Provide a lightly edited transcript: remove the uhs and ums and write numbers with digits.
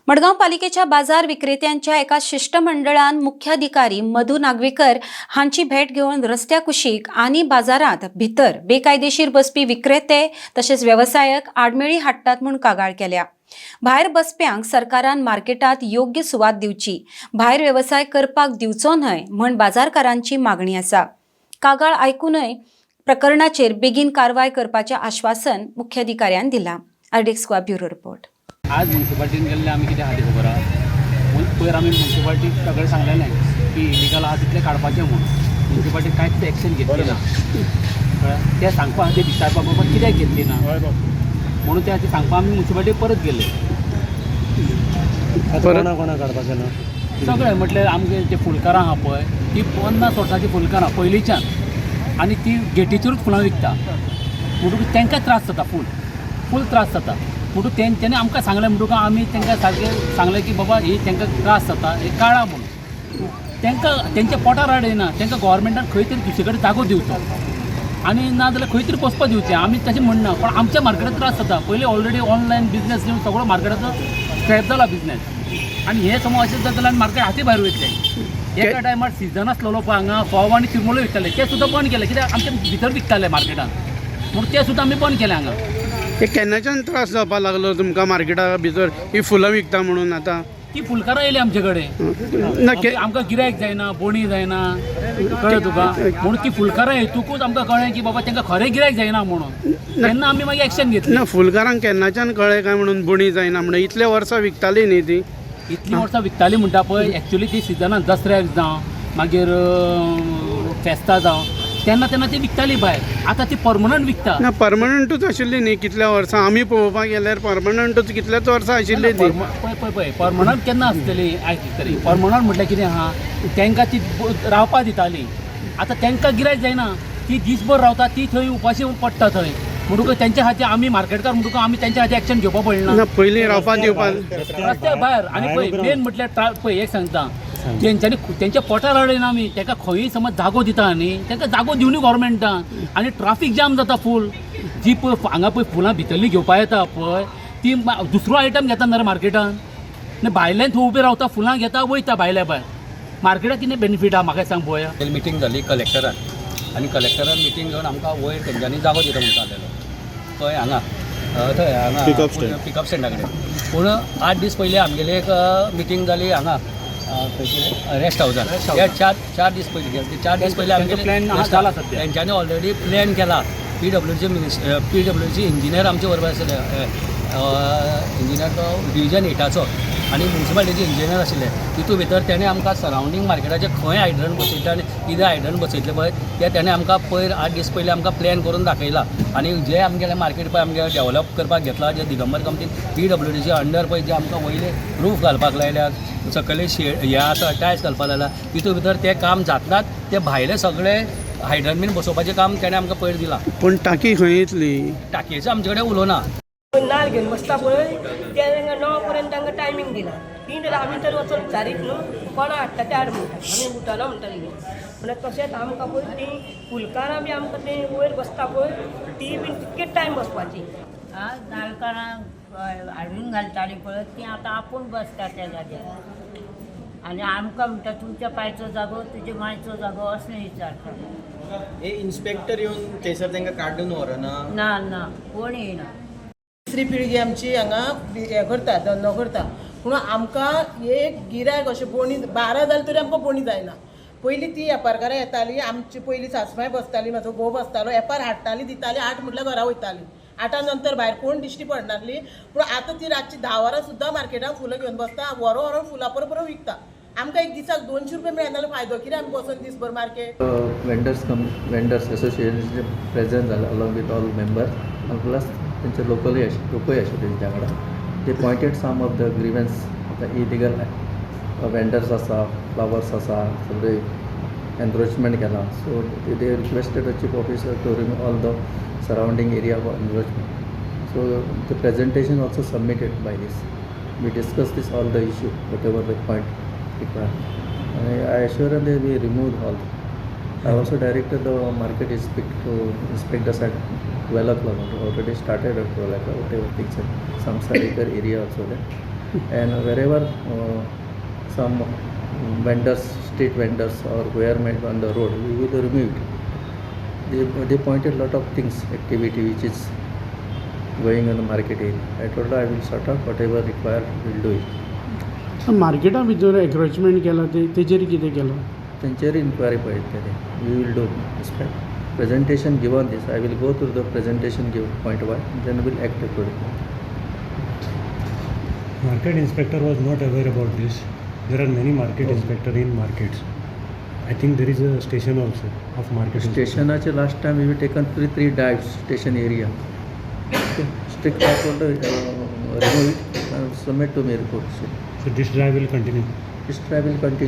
मडगांव पालिकेच्या बाजार विक्रेत्यांच्या एका शिष्टमंडळान मुख्याधिकारी मधू नागवेकर हांची भेट घेवन रस्त्या कुशीक आनी बाजारांत भितर बेकायदेशीर बसपी विक्रेते तशेंच वेवसायक आडमेळी हाडटात म्हूण कागाळ केल्या. भायर बसप्यांक सरकारान मार्केटात योग्य सुवात दिवची, भायर वेवसाय करपाक दिवचो न्हय म्हूण बाजारकारांची मागणी आसा. कागाळ आयकूनय प्रकरणाचेर बेगीन कारवाय करपाचें आश्वासन मुख्याधिकाऱ्यान दिलां. RDX Goa bureau report. आज म्युन्सिपाल्टीन गेल्ले आमी कितें खातीर खबर आहा? पयर आमी म्युन्सिपाल्टीक सगळें सांगलेलें की इलिगल आहा तितलें काडपाचें म्हूण. म्युन्सिपाल्टी कांयच एक्शन घेतली ना. कळ्ळें? तें सांगपा खातीर, विचारपा बाबा कित्याक घेतली ना म्हणून त्या खातीर सांगपा आमी म्युन्सिपाल्टी परत गेले. कोणा कोणा काडपाचें ना? सगळें म्हटल्यार आमगे जे फुलकारां आहा पळय, ती 50 वर्सांची फुलकारां पयलींच्यान आनी ती गेटीचेरूच फुलां विकता. म्हणटकूच तांकां त्रास जाता, फूल फूल त्रास जाता. म्हणटकूच तेंच्यांनी आमकां सांगलें, म्हणटकूच आमी तांकां सारकें सांगलें की बाबा ही तांकां त्रास जाता, हे काडा म्हणून. तांकां तेंच्या पोटार हाड येना. तांकां गोवोरमेंटान खंय तरी दुसरे कडेन जागो दिवचो आनी ना जाल्यार खंय तरी बसपा दिवचें. आमी तशें म्हणना, पण आमच्या मार्केटात त्रास जाता. पयलीं ऑलरेडी ऑनलायन बिजनेस येवन सगळो मार्केटाचो स्क्रॅप जाला बिजनेस आनी हे समज अशें जाता जाल्यार मार्केट हाती भायर वयतलें. एका टायमार सिजन आसलेलो पळय, हांगा फोव आनी चिरमुल्यो विकताले, ते सुद्दां बंद केले. कित्याक आमचे भितर विकताले मार्केटान म्हणून ते सुद्दां आमी बंद केले हांगा. हे केन्नाच्यान त्रास जावपाक लागलो तुमकां मार्केटा भितर ही फुलां विकता म्हणून आतां? ती फुलकारां येयली आमचे कडेन. ना के आमकां गिरायक जायना, बोणी जायना, कळ्ळें तुका? म्हणून ती फुलकारां येतकूच आमकां कळ्ळें की बाबा तांकां खरें गिरायक जायना म्हणून. तेन्ना आमी मागीर एक्शन घेतली. ना, फुलकारांक केन्नाच्यान कळ्ळें काय म्हणून बोणी जायना म्हणून? इतले वर्सां विकताली न्ही ती. इतलीं वर्सां विकताली म्हणटा पळय, एक्चुली ती सिजनान दसऱ्याक जावं, मागीर फेस्तां जावं, तेन्ना तेन्ना ती विकताली भायर. आतां ती परमनंट विकता. ना, परमनंटूच आशिल्ली न्ही कितल्या वर्सां? आमी पळोवपाक गेल्यार परमनंटूच कितल्याच वर्सां आशिल्ली ती. पळय पळय पळय, परमनंट केन्ना आसतली? आयक तरी, परमनंट म्हटल्यार कितें आहा, तांकां ती रावपा दिताली. आतां तांकां गिरायक जायना, ती दीसभर रावता, ती थंय उपाशी पडटा थंय. म्हणटकूच तेंच्या खातीर आमी मार्केटकार म्हणटकूच आमी तेंच्या खातीर एक्शन घेवपा पडना? ना, पयलीं रावपा दिवपाक रस्त्या भायर. आनी पळय, मेन म्हटल्यार पळय, एक सांगता, तेंच्यांनी तेंच्या पोटार हाडयना आमी. तांकां खंयूय समज जागो दिता न्ही, तांकां जागो दिवनी गोवोरमेंटान. आनी ट्राफीक जाम जाता फूल. जी पळय हांगा पळय फुलां भितरलीं घेवपा येता पळय, ती दुसरो आयटम घेता ना रे मार्केटान. भायल्यान थंय उबे रावता, फुलां घेता, वयता भायल्या भायर. मार्केटाक कितें बेनिफीट आहा, म्हाका सांग पळोवया. मिटींग जाली कलेक्टरान आनी कलेक्टरान मिटींग घेवन आमकां वयर तेंच्यांनी जागो दिता म्हणून सांगलेलो खंय हांगा थंय हांगा पिकअप स्टँड. पिकअप स्टँडा कडेन. पूण 8 दीस पयलीं आमगेली एक मिटींग जाली हांगा खंय रेस्ट हावसान. त्या चार दीस पयलीं गेले, 4 दीस पयलीं तेंचो आमगेले plan rest जाला सद्या. तेंच्यांनी ऑलरेडी प्लॅन केला. पीडब्ल्यूसी इंजिनियर आमचे बरोबर आशिल्ले, इंजिनियर तो डिविजन 8आचो आनी म्युन्सिपालिटीचे इंजिनियर आशिल्ले. तितू भितर तेणें आमकां सरावंडींग मार्केटाचे खंय हायड्रंट बसयतले आनी कितें हायड्रंट बसयतले पळय, ते तेणें आमकां पयर 8 दीस पयलीं आमकां प्लॅन करून दाखयला. आनी जे आमगेलें मार्केट पळय आमगेलें डेवलप करपाक घेतला, जे दिगंबर कामतीन पीडब्ल्यूडीचे अंडर पळय जे आमकां वयले रूफ घालपाक लायल्यात, सकयले शेड हे आसा, टायल्स घालपाक लायला, तितू भितर तें काम जातनाच ते भायले सगळे हायड्रंट बीन बसोवपाचें काम तेणें आमकां पयर दिलां. पूण टाकी खंय येतली? टाकयेचो आमचे कडेन उलोवना. नाल घेवन बसता पळय, ते तांकां 9 पर्यंत तांकां टायमींग दिला. ती जाल्यार आमी तर वचून विचारीत न्हू, कोणा हाडटा ते हाड म्हणटा, आमी उठना म्हणटा तेगे. म्हणल्यार तशेंच आमकां पळय ती फुलकारां बी आमकां ती वयर बसता पळय, ती बीन तितकेच टायम बसपाची. आं, नालकारां हाडून घालतालीं पळय, तीं आतां आपूण बसता त्या जाग्यार आनी आमकां म्हणटा, तुमच्या पांयचो जागो, तुज्या मांयचो जागो, असलें विचारता. हे इन्स्पेक्टर येवन थंयसर तांकां काडून व्हरना? ना ना, कोण येयना. तिसरी पिळगी आमची हांगा हें करता, धंदो करता. पूण आमकां एक गिरायक अशें बोणी 12 जालें तरी आमकां बोणी जायना. पयलीं ती वेपारकारां येताली, आमची पयलीं सासमाय बसताली, म्हाजो घोव बसतालो, वेपार हाडटाली, दिताली, 8 म्हटल्यार घरा वयताली. 8 नंतर भायर कोण दिश्टी पडनासली. पूण आतां ती रातची 10 वरां सुद्दां मार्केटान फुलां घेवन बसता, व्हरो व्हरोन फुलां परत परत विकता. आमकां एक दिसाक 200 रुपया मेळना जाल्यार फायदो कितें आमी बसोन दीसभर मार्केट? वेंडर्स कम वेंडर्स असोसिएशनचे प्रेझेंट जाले अलॉंग विथ ऑल मेंबर्स आनी प्लस तेंचे लोकलूय लोकूय आशिल्ले तेंच्या वांगडा. They pointed some of the grievance. आतां इलिगल वेंडर्स आसा, फ्लावर्स आसा, सगळे एनक्रोचमेंट केलां. So they requested the chief officer to remove all the surrounding area of encroachment. So the presentation also submitted by this. We discuss this all the issue, whatever the point required. I assure them they will remove all. I also directed the market inspect to inspect us at 12 o'clock. Already started at 12 o'clock, whatever things, some Sarikar area also there. And wherever some vendors, street vendors or where made on the road, we will remove it. They pointed lot of things, activity which is going on the market area. I told her I will sort out whatever required, will do it. मार्केटा भितर encroachment केलां ते तेजेर कितें केलां? तेंचेर enquiry पळयतले. We will do presentation given this. I will go through the presentation give point wise, then will act accordingly. Market inspector was not aware about this. There are many market inspector in markets. I think there is a station also of market inspector. स्टेशनाचे last time we taken three drives station area. Strict I told remove it, submit to me report. So this drive will continue. This drive will continue.